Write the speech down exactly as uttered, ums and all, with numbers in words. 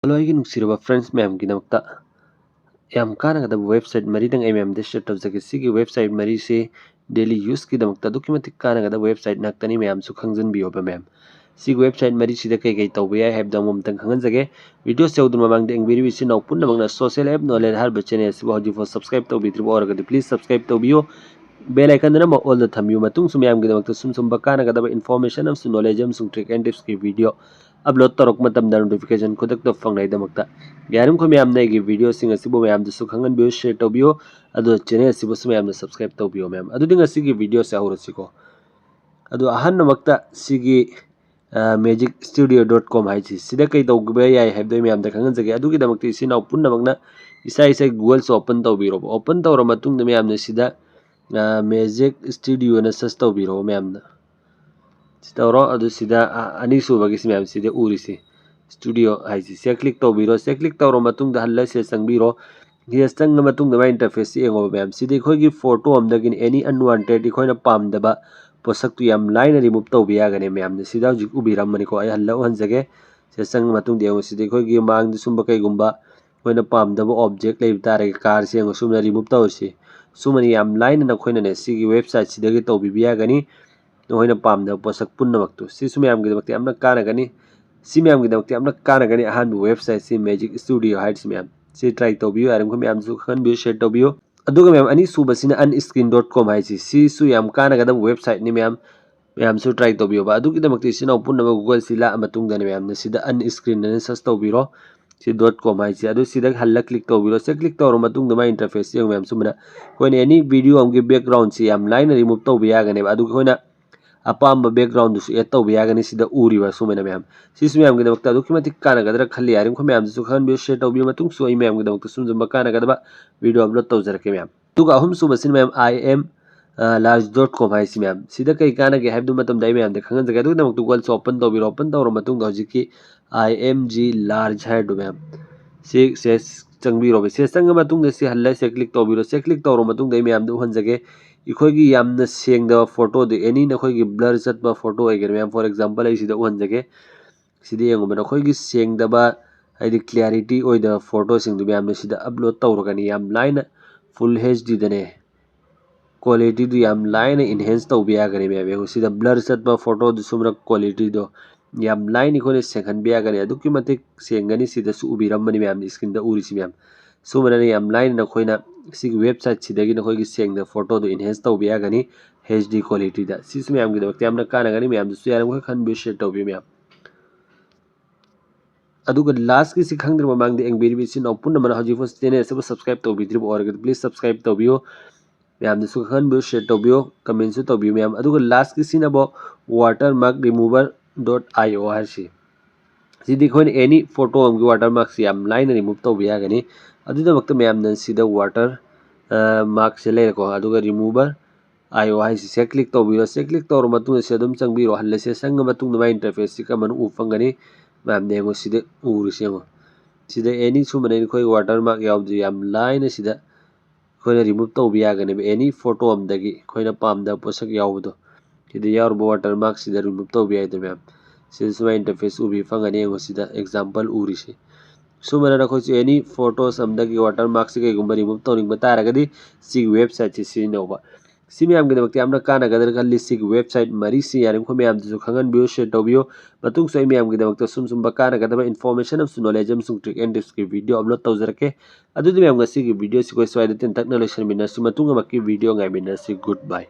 Hello ꯑꯩꯒꯤ ꯅꯨꯡꯁꯤꯔꯕ friends ꯃꯌꯥꯝꯒꯤꯗꯃꯛꯇ ꯌꯥꯝ ꯀꯥꯟꯅꯒꯗꯕ website ꯃꯔꯤꯗꯪ ꯑꯩ ꯃꯌꯥꯝꯗ share ꯇꯧꯖꯒꯦ꯫ ꯁꯤꯒꯤ website ꯃꯔꯤꯁꯤ daily useꯀꯤꯗꯃꯛꯇ ꯑꯗꯨꯛꯀꯤ ꯃꯇꯤꯛ ꯀꯥꯟꯅꯒꯗꯕ website ꯉꯥꯛꯇꯅꯤ, ꯃꯌꯥꯝꯁꯨ ꯈꯪꯖꯤꯟꯕꯤꯌꯣꯕ ꯃꯌꯥꯝ꯫ ꯁꯤꯒꯤ website ꯃꯔꯤꯁꯤꯗ ꯀꯩ ꯀꯩ ꯇꯧꯕ ꯌꯥꯏ ꯍꯥꯏꯕꯗꯣ ꯑꯃꯨꯛꯇꯪ ꯈꯪꯍꯟꯖꯒꯦ꯫ Video ꯁꯦ ꯌꯧꯗ꯭ꯔꯤꯉꯩ ꯃꯃꯥꯡꯗ ꯌꯦꯡꯕꯤꯔꯤꯕ ꯏꯆꯤꯟ ꯏꯅꯥꯎ ꯄꯨꯝꯅꯃꯛꯅ Social App Knowledge ꯍꯥꯏꯔꯤꯕ channel ꯑꯁꯤꯕꯨ ꯍꯧꯖꯤꯛꯐꯥꯎ subscribe ꯇꯧꯕꯤꯗ꯭ꯔꯤꯕ ꯑꯣꯏꯔꯒꯗꯤ please subscribe ꯇꯧꯕꯤꯌꯨ꯫ Bell icon ꯗꯨꯅ ꯑꯃ all ꯗ ꯊꯝꯕꯤꯌꯨ꯫ ꯃꯇꯨꯡ ꯁꯨꯝ ꯃꯌꯥꯝꯒꯤꯗꯃꯛꯇ ꯁꯨꯝ ꯁꯨꯝꯕ ꯀꯥꯟꯅꯒꯗꯕ information ꯑꯃꯁꯨꯡ knowledge ꯑꯃꯁꯨꯡ trick and tipsꯀꯤ video upload ꯇꯧꯔꯛꯄ ꯃꯇꯝꯗ notification ꯈꯨꯗꯛꯇ ꯐꯪꯅꯉꯥꯏꯗꯃꯛꯇ ꯌꯥꯔꯤꯃꯈꯩ ꯃꯌꯥꯝꯅ ꯑꯩꯒꯤ videoꯁꯤꯡ ꯑꯁꯤꯕꯨ ꯃꯌꯥꯝꯗꯁꯨ ꯈꯪꯍꯟꯕꯤꯌꯨ, share ꯇꯧꯕꯤꯌꯨ, ꯑꯗꯨꯒ channel ꯑꯁꯤꯕꯨꯁꯨ ꯃꯌꯥꯝꯅ subscribe ꯇꯧꯕꯤꯌꯨ ꯃꯌꯥꯝ꯫ ꯑꯗꯨꯗꯤ ꯉꯁꯤꯒꯤ videoꯁꯦ ꯍꯧꯔꯁꯤꯀꯣ꯫ ꯑꯗꯣ ꯑꯍꯥꯟꯕꯃꯛꯇ ꯁꯤꯒꯤ magic studio dot com ꯍꯥꯏꯁꯤ ꯁꯤꯗ ꯀꯩ ꯇꯧꯕ ꯌꯥꯏ ꯍꯥꯏꯕꯗꯣ ꯑꯩ ꯃꯌꯥꯝꯗ ꯈꯪꯍꯟꯖꯒꯦ꯫ ꯑꯗꯨꯒꯤꯗꯃꯛꯇ ꯏꯆꯤꯟ ꯏꯅꯥꯎ ꯄꯨꯝꯅꯃꯛꯅ ꯏꯁꯥ ꯏꯁꯥꯒꯤ Googleꯁꯦ open ꯇꯧꯕꯤꯔꯣꯕ꯫ Open ꯇꯧꯔ ꯃꯇꯨꯡꯗ ꯃꯌꯥꯝꯅ ꯁꯤꯗ magic studioꯅ search ꯇꯧꯕꯤꯔꯣ ꯃꯌꯥꯝꯅ꯫ ꯁꯤ ꯇꯧꯔꯣ꯫ ꯑꯗꯨ ꯁꯤꯗ ꯑꯅꯤꯁꯨꯕꯒꯤꯁꯤ ꯃꯌꯥꯝ ꯁꯤꯗ ꯎꯔꯤꯁꯤ studio ꯍꯥꯏꯁꯤ ꯁꯤꯗ click ꯇꯧꯕꯤꯔꯣ꯫ ꯁꯤꯗ click ꯇꯧꯔ ꯃꯇꯨꯡꯗ ꯍꯜꯂ ꯁꯤꯗ ꯆꯪꯕꯤꯔꯣ꯫ ꯁꯤꯗ ꯆꯪꯉ ꯃꯇꯨꯡꯗ ꯃꯥꯏ interfaceꯁꯤ ꯌꯦꯡꯉꯣꯕ ꯃꯌꯥꯝ꯫ ꯁꯤꯗ ꯑꯩꯈꯣꯏꯒꯤ photo ꯑꯃꯗꯒꯤꯅꯤ any unwanted ꯑꯩꯈꯣꯏꯅ ꯄꯥꯝꯗꯕ ꯄꯣꯠꯁꯛꯇꯨ ꯌꯥꯝ ꯂꯥꯏꯅ remove ꯇꯧꯕ ꯌꯥꯒꯅꯤ ꯃꯌꯥꯝꯅ꯫ ꯁꯤꯗ ꯍꯧꯖꯤꯛ ꯎꯕꯤꯔꯝꯃꯅꯤꯀꯣ꯫ ꯑꯩ ꯍꯜꯂ ꯎꯍꯟꯖꯒꯦ꯫ ꯁꯤꯗ ꯆꯪꯉ ꯃꯇꯨꯡꯗ ꯌꯦꯡꯉꯣ꯫ ꯁꯤꯗ ꯑꯩꯈꯣꯏꯒꯤ ꯃꯥꯡꯗ ꯁꯨꯝꯕ ꯀꯩꯒꯨꯝꯕ ꯑꯩꯈꯣꯏꯅ ꯄꯥꯝꯗꯕ object ꯂꯩꯕ ꯇꯥꯔꯒꯗꯤ car ꯁꯦ ꯌꯦꯡꯉꯣ ꯁꯨꯝꯅ remove ꯇꯧꯔꯤꯁꯤ꯫ ꯁꯨꯃꯅ ꯌꯥꯝ ꯂꯥꯏꯅ ꯅꯈꯣꯏꯅꯅꯦ ꯁꯤꯒꯤ websiteꯁꯤꯗꯒꯤ ꯇꯧꯕꯤꯕ ꯌꯥꯒꯅꯤ꯫ ꯅꯈꯣꯏꯅ ꯄꯥꯝꯗꯕ ꯄꯣꯠꯁꯛ ꯄꯨꯝꯅꯃꯛꯇꯨ꯫ ꯁꯤꯁꯨ ꯃꯌꯥꯝꯒꯤꯗꯃꯛꯇ ꯌꯥꯝꯅ ꯀꯥꯟꯅꯒꯅꯤ꯫ ꯁꯤ ꯃꯌꯥꯝꯒꯤꯗꯃꯛꯇ ꯌꯥꯝꯅ ꯀꯥꯟꯅꯒꯅꯤ꯫ ꯑꯍꯥꯟꯕ websiteꯁꯤ magic studio ꯍꯥꯏꯔꯤꯁꯤ ꯃꯌꯥꯝ꯫ ꯁꯤ try ꯇꯧꯕꯤꯌꯨ꯫ ꯌꯥꯔꯤꯃꯈꯩ ꯃꯌꯥꯝꯁꯨ ꯈꯪꯍꯟꯕꯤꯌꯨ, share ꯇꯧꯕꯤꯌꯨ꯫ ꯑꯗꯨꯒ ꯃꯌꯥꯝ ꯑꯅꯤꯁꯨꯕꯁꯤꯅ unscreen dot com ꯍꯥꯏꯁꯤ꯫ ꯁꯤꯁꯨ ꯌꯥꯝ ꯀꯥꯟꯅꯒꯗꯕ websiteꯅꯤ ꯃꯌꯥꯝ꯫ ꯃꯌꯥꯝꯁꯨ try ꯇꯧꯕꯤꯌꯣꯕ꯫ ꯑꯗꯨꯒꯤꯗꯃꯛꯇ ꯏꯆꯤꯟ ꯏꯅꯥꯎ ꯄꯨꯝꯅꯃꯛ Googleꯁꯤ ꯂꯥꯛꯑ ꯃꯇꯨꯡꯗꯅꯦ ꯃꯌꯥꯝꯅ ꯁꯤꯗ unscreen ꯑꯅ search ꯇꯧꯕꯤꯔꯣ꯫ ꯁꯤ dot com ꯍꯥꯏꯁꯤ꯫ ꯑꯗꯨ ꯁꯤꯗ ꯍꯜꯂ click ꯇꯧꯕꯤꯔꯣ꯫ ꯁꯤ click ꯇꯧꯔ ꯃꯇꯨꯡꯗ ꯃꯥꯏ interface ꯌꯦꯡꯉꯨ ꯃꯌꯥꯝ꯫ ꯁꯨꯃꯥꯏꯅ ꯑꯩꯈꯣꯏꯅ any video ꯑꯃꯒꯤ backgroundꯁꯤ ꯌꯥꯝ ꯂꯥꯏꯅ remove ꯇꯧꯕ ꯌꯥꯒꯅꯦꯕ꯫ ꯑꯗꯨꯒ ꯑꯩꯈꯣꯏꯅ ꯑꯄꯥꯝꯕ backgroundꯗꯨꯁꯨ add ꯇꯧꯕ ꯌꯥꯒꯅꯤ ꯁꯤꯗ ꯎꯔꯤꯕ ꯁꯨꯃꯥꯏꯅ ꯃꯌꯥꯝ꯫ ꯁꯤꯁꯨ ꯃꯌꯥꯝꯒꯤꯗꯃꯛꯇ ꯑꯗꯨꯛꯀꯤ ꯃꯇꯤꯛ ꯀꯥꯟꯅꯒꯗ꯭ꯔꯥ ꯈꯜꯂꯤ꯫ ꯌꯥꯔꯤꯃꯈꯩ ꯃꯌꯥꯝꯗꯁꯨ ꯈꯪꯍꯟꯕꯤꯌꯨ, share ꯇꯧꯕꯤꯌꯨ꯫ ꯃꯇꯨꯡꯁꯨ ꯑꯩ ꯃꯌꯥꯝꯒꯤꯗꯃꯛꯇ ꯁꯨꯝ ꯁꯨꯝꯕ ꯀꯥꯟꯅꯒꯗꯕ video upload ꯇꯧꯖꯔꯛꯀꯦ ꯃꯌꯥꯝ꯫ ꯑꯗꯨꯒ ꯑꯍꯨꯝꯁꯨꯕꯁꯤꯅ ꯃꯌꯥꯝ I am large dot com ꯍꯥꯏꯁꯤ ꯃꯌꯥꯝ꯫ ꯁꯤꯗ ꯀꯩ ꯀꯥꯟꯅꯒꯦ ꯍꯥꯏꯕꯗꯨ ꯃꯇꯝꯗ ꯑꯩ ꯃꯌꯥꯝꯗ ꯈꯪꯍꯟꯖꯒꯦ꯫ ꯑꯗꯨꯒꯤꯗꯃꯛꯇ Googleꯁꯦ open ꯇꯧꯕꯤꯔꯣ꯫ Open ꯇꯧꯔ ꯃꯇꯨꯡꯗ ꯍꯧꯖꯤꯛꯀꯤ I M G large ꯍꯥꯏꯔꯤꯗꯨ ꯃꯌꯥꯝ ꯁꯤ ꯁꯦ ꯆꯪꯕꯤꯔꯣꯕ꯫ ꯁꯦ ꯆꯪꯉ ꯃꯇꯨꯡꯗ ꯁꯤ ꯍꯜꯂ ꯁꯦ click ꯇꯧꯕꯤꯔꯣ꯫ ꯁꯦ click ꯇꯧꯔ ꯃꯇꯨꯡꯗ ꯑꯩ ꯃꯌꯥꯝꯗ ꯎꯍꯟꯖꯒꯦ꯫ ꯑꯩꯈꯣꯏꯒꯤ ꯌꯥꯝꯅ ꯁꯦꯡꯗꯕ photoꯗꯨ, any ꯅꯈꯣꯏꯒꯤ blur ꯆꯠꯄ photo ꯑꯣꯏꯒꯦꯔꯥ ꯃꯌꯥꯝ, for example ꯑꯩ ꯁꯤꯗ ꯎꯍꯟꯖꯒꯦ꯫ ꯁꯤꯗ ꯌꯦꯡꯉꯨꯕ ꯅꯈꯣꯏꯒꯤ ꯁꯦꯡꯗꯕ ꯍꯥꯏꯗꯤ clarity ꯑꯣꯏꯗꯕ ꯐꯣꯇꯣꯁꯤꯡꯗꯨ ꯃꯌꯥꯝꯅ ꯁꯤꯗ ꯑꯞꯂꯣꯗ ꯇꯧꯔꯒꯅꯤ꯫ ꯌꯥꯝ ꯂꯥꯏꯅ ꯐꯨꯜ ꯑꯩꯆ ꯗꯤꯗꯅꯦ ꯀ꯭ꯋꯥꯂꯤꯇꯤꯗꯨ ꯌꯥꯝ ꯂꯥꯏꯅ ꯏꯟꯍꯦꯟꯁ ꯇꯧꯕ ꯌꯥꯒꯅꯤ ꯃꯌꯥꯝ꯫ ꯌꯦꯡꯉꯨ, ꯁꯤꯗ ꯕ꯭ꯂꯔ ꯆꯠꯄ ꯐꯣꯇꯣꯗꯨꯁꯨ ꯃꯔꯛ ꯀ꯭ꯋꯥꯂꯤꯇꯤꯗꯣ ꯌꯥꯝ ꯂꯥꯏꯅ ꯑꯩꯈꯣꯏꯅ ꯁꯦꯡꯍꯟꯕ ꯌꯥꯒꯅꯤ꯫ ꯑꯗꯨꯛꯀꯤ ꯃꯇꯤꯛ ꯁꯦꯡꯒꯅꯤ꯫ ꯁꯤꯗꯁꯨ ꯎꯕꯤꯔꯝꯕꯅꯤ ꯃꯌꯥꯝꯅ ꯏꯁꯀ꯭ꯔꯤꯟꯗ ꯎꯔꯤꯁꯤ ꯃꯌꯥꯝ꯫ ꯁꯨꯃꯥꯏꯅ ꯌꯥꯝ ꯂꯥꯏꯅ ꯅꯈꯣꯏꯅ ꯁꯤꯒꯤ ꯋꯦꯕꯁꯥꯏꯠꯁꯤꯗꯒꯤ ꯅꯈꯣꯏꯒꯤ ꯁꯦꯡꯅ ꯐꯣꯇꯣꯗꯣ ꯏꯟꯍꯦꯟꯁ ꯇꯧꯕ ꯌꯥꯒꯅꯤ ꯑꯩꯆ ꯗꯤ ꯀ꯭ꯋꯥꯂꯤꯇꯤꯗ꯫ ꯁꯤꯁꯨ ꯃꯌꯥꯝꯒꯤꯗꯃꯛꯇ ꯌꯥꯝꯅ ꯀꯥꯟꯅꯒꯅꯤ꯫ ꯃꯌꯥꯝꯗꯁꯨ ꯌꯥꯔꯤꯕꯃꯈꯩ ꯈꯟꯕꯤꯌꯨ, ꯁꯤꯌꯔ ꯇꯧꯕꯤꯌꯨ ꯃꯌꯥꯝ꯫ ꯑꯗꯨꯒ ꯂꯥꯁꯀꯤꯁꯤ ꯈꯪꯗ꯭ꯔꯤꯕ ꯃꯃꯥꯡꯗ ꯌꯦꯡꯕꯤꯔꯤꯕ ꯏꯆꯤꯟ ꯏꯅꯥꯎ ꯄꯨꯝꯅꯃꯛꯅ ꯍꯧꯖꯤꯛꯐꯥꯎ ꯆꯦꯅꯦꯜ ꯑꯁꯤꯕꯨ ꯁꯕꯁꯀ꯭ꯔꯥꯏꯕ ꯇꯧꯕꯤꯗ꯭ꯔꯤꯕ ꯑꯣꯏꯔꯒꯗꯤ ꯄ꯭ꯂꯤꯁ ꯁꯕꯁꯀ꯭ꯔꯥꯏꯕ ꯇꯧꯕꯤꯌꯨ꯫ ꯃꯌꯥꯝꯗꯁꯨ ꯈꯪꯍꯟꯕꯤꯌꯨ, ꯁꯤꯌꯔ ꯇꯧꯕꯤꯌꯨ, ꯀꯃꯦꯟꯁꯨ ꯇꯧꯕꯤꯌꯨ ꯃꯌꯥꯝ꯫ ꯑꯗꯨꯒ ꯂꯥꯁꯀꯤꯁꯤꯅꯕꯨ water mark remover dot I O ꯍꯥꯏꯔꯤꯁꯤ꯫ ꯁꯤꯗꯤ ꯑꯩꯈꯣꯏꯅ ꯑꯦꯅꯤ ꯐꯣꯇꯣ ꯑꯃꯒꯤ ꯋꯥꯇꯔ ꯃꯥꯔꯛꯁꯤ ꯌꯥꯝ ꯂꯥꯏꯅ ꯔꯤꯃꯨꯚ ꯇꯧꯕ ꯌꯥꯒꯅꯤ꯫ ꯑꯗꯨꯒꯤꯗꯃꯛꯇ ꯃꯌꯥꯝꯅ ꯁꯤꯗ ꯋꯥꯇꯔ ꯃꯥꯔꯛꯁꯦ ꯂꯩꯔꯦꯀꯣ꯫ ꯑꯗꯨꯒ ꯔꯤꯃꯨꯚꯔ ꯑꯥꯏ ꯑꯣ ꯍꯥꯏꯁꯤ ꯁꯦ ꯀ꯭ꯂꯤꯛ ꯇꯧꯕꯤꯔꯣ꯫ ꯁꯦ ꯀ꯭ꯂꯤꯛ ꯇꯧꯔ ꯃꯇꯨꯡꯗ ꯁꯤ ꯑꯗꯨꯝ ꯆꯪꯕꯤꯔꯣ꯫ ꯍꯜꯂꯁꯦ ꯆꯪꯉ ꯃꯇꯨꯡꯗ ꯃꯥꯏ ꯏꯟꯇꯔꯐꯦꯁꯁꯤ ꯀꯔꯝꯕꯅ ꯎꯕ ꯐꯪꯒꯅꯤ? ꯃꯌꯥꯝꯅ ꯌꯦꯡꯉꯣ, ꯁꯤꯗ ꯎꯔꯤꯁꯦ ꯌꯦꯡꯉꯣ꯫ ꯁꯤꯗ ꯑꯦꯅꯤ ꯁꯨꯝꯕꯅ ꯑꯩꯈꯣꯏ ꯋꯥꯇꯔ ꯃꯥꯔꯛ ꯌꯥꯎꯕꯗꯨ ꯌꯥꯝ ꯂꯥꯏꯅ ꯁꯤꯗ ꯑꯩꯈꯣꯏꯅ ꯔꯤꯃꯨꯚ ꯇꯧꯕ ꯌꯥꯒꯅꯦꯕ꯫ ꯑꯦꯅꯤ ꯐꯣꯇꯣ ꯑꯃꯗꯒꯤ ꯑꯩꯈꯣꯏꯅ ꯄꯥꯝꯗꯕ ꯄꯣꯠꯁꯛ ꯌꯥꯎꯕꯗꯣ, ꯁꯤꯗ ꯌꯥꯎꯔꯤꯕ ꯋꯥꯇꯔ ꯃꯥꯔꯛꯁꯤꯗ ꯔꯤꯃꯨꯚ ꯇꯧꯕ ꯌꯥꯏꯗꯣ ꯃꯌꯥꯝ꯫ ꯁꯤꯗ ꯁꯨꯃꯥꯏꯅ ꯏꯟꯇꯔꯐꯦꯁ ꯎꯕꯤ ꯐꯪꯒꯅꯤ꯫ ꯌꯦꯡꯉꯣ, ꯁꯤꯗ ꯑꯦꯛꯖꯥꯝꯄꯜ ꯎꯔꯤꯁꯤ꯫ ꯁꯨꯃꯥꯏꯅ ꯅꯈꯣꯏꯁꯨ ꯑꯦꯅꯤ ꯐꯣꯇꯣꯁ ꯑꯃꯗꯒꯤ ꯋꯥꯇꯔ ꯃꯥꯔꯛꯁꯤ ꯀꯩꯒꯨꯝꯕ ꯔꯤꯃꯨꯚ ꯇꯧꯅꯤꯡꯕ ꯇꯥꯔꯒꯗꯤ ꯁꯤꯒꯤ ꯋꯦꯕꯁꯥꯏꯠꯁꯤ ꯁꯤꯖꯤꯟꯅꯧꯕ꯫ ꯁꯤ ꯃꯌꯥꯝꯒꯤꯗꯃꯛꯇ ꯌꯥꯝꯅ ꯀꯥꯟꯅꯒꯗ꯭ꯔꯥ ꯈꯜꯂꯤ꯫ ꯁꯤꯒꯤ ꯋꯦꯕꯁꯥꯏꯠ ꯃꯔꯤꯁꯤ ꯌꯥꯔꯤꯃꯈꯩ ꯃꯌꯥꯝꯗꯁꯨ ꯈꯪꯍꯟꯕꯤꯌꯨ, ꯁꯤꯌꯔ ꯇꯧꯕꯤꯌꯨ꯫ ꯃꯇꯨꯡꯁꯨ ꯑꯩ ꯃꯌꯥꯝꯒꯤꯗꯃꯛꯇ ꯁꯨꯝ ꯁꯨꯝꯕ ꯀꯥꯟꯅꯒꯗꯕ ꯏꯟꯐꯣꯔꯃꯦꯁꯟ ꯑꯃꯁꯨꯡ ꯅꯣꯂꯦꯖ ꯑꯃꯁꯨꯡ ꯇ꯭ꯔꯤꯛ ꯑꯦꯟ ꯇꯤꯞꯁꯀꯤ ꯚꯤꯗꯤꯑꯣ ꯑꯞꯂꯣꯗ ꯇꯧꯖꯔꯛꯀꯦ꯫ ꯑꯗꯨꯗꯤ ꯃꯌꯥꯝ, ꯉꯁꯤꯒꯤ ꯚꯤꯗꯤꯑꯣꯁꯤ ꯑꯩꯈꯣꯏ ꯁ꯭ꯋꯥꯏꯗ ꯇꯦꯟꯇꯛꯅ ꯂꯣꯏꯁꯤꯟꯃꯤꯟꯅꯔꯁꯤ꯫ ꯃꯇꯨꯡ ꯑꯃꯛꯀꯤ ꯚꯤꯗꯤꯑꯣ ꯉꯥꯏꯃꯤꯟꯅꯔꯁꯤ꯫ ꯒꯨꯗ ꯕꯥꯏ꯫